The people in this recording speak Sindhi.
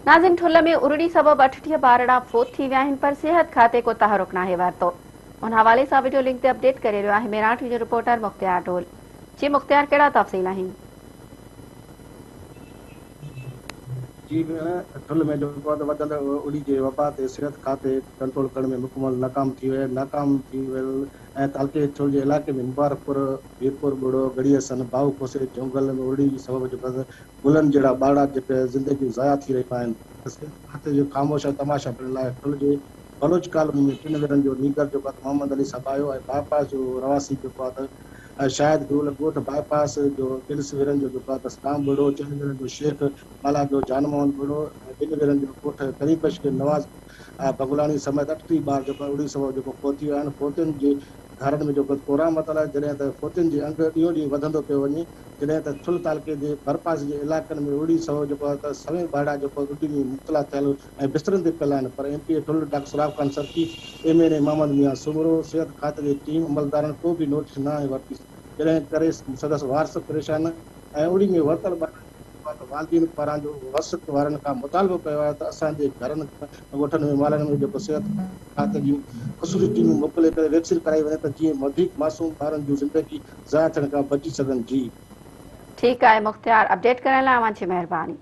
ناظرين ٺل ۾ ارڙي سبب 38 ٻارڙا فوت ٿي ويا آهن پر صحت کاتي ڪو تحرڪ ناهي ورتو. ان حوالي سان وڊيو لنڪ تي اپڊيٽ ڪري رهيو آهي ميراڻ ٽي وي جو رپورٽر مختيار ڍول. جي مختيار ڪهڙا تفصيل آهن؟ جي ڀيڻ ٺل ۾ جيڪو آهي ته وڌندڙ اڙي جي وبا تي صحت کاتي ڪنٽرول ڪرڻ ۾ مڪمل ناڪام ٿي ويو آهي ناڪام ٿي ويل ۽ تعلقي ٺل جي علائقي ۾ مبارڪپور، ميرپور ٻوڙو، ڳڙهي حسن، باهو کوسي، جهونگل ۾ ارڙي جي سبب جيڪو آهي ته گلن جهڙا ٻارڙا جيڪي زندگيون ضايع ٿي رهيون آهن ته صحت کاتي جو خاموش ۽ تماشا بڻيل آهي ٺل جي بلوچ ڪالوني ۾ ٽن ورهين جو نينگر جيڪو آهي ته محمد علي سٻايو ۽ باء پاس جو رهواسي جيڪو آهي ته شاهد گول ڳوٺ باء پاس جو ٻن ورهين جو جيڪو آهي ته صدام ٻرڙو، چئن ورهين جو شيخ مالا جو جان محمد ٻرڙو ۽ ٻن ورهين جو ڳوٺ ڪريم بخش نواز بنگلاڻي سميت 38 ٻار جيڪو آهي اڙي سبب جيڪو فوت ٿي ويا آهن فوتين جي گهرن ۾ جيڪو ڪورام متل آهي جڏهن ته فوتين جي انگ ڏينهون ڏينهن وڌندو پيو وڃي جڏهن ته ٿل تعلقي جي ڀرپاسي جي علائقن ۾ اڙي سبب جيڪو آهي ته سوين ٻارڙا جيڪو اڙي ۾ مبتلا ٿيل ۽ بسترن تي پيل آهن پر M P A Thul doctor Sohrab Khan Sarki, M N A Muhammad Mian Soomro, صحت کاتي جي ٽيم عملدارن ڪو به نوٽيس ناهي ورتي جڏهن ڪري سندس وارث پريشان ۽ اڙي ۾ ورتل ٻارڙن جي جيڪو آهي ته والدين پاران جو وس وارن کان مطالبو ڪيو آهي ته اسان جي گهرن ڳوٺن ۾ محلن ۾ جيڪو صحت کاتي جون خصوصي ٽيمون موڪلي ڪري ويڪسين ڪرائي وڃي ته جيئن وڌيڪ معصوم ٻارن جون زندگي ضايع ٿيڻ کان بچي سگهن جي. ٺيڪ آهي مختيار اپڊيٽ ڪرڻ لاء اوهان جي مهرباني.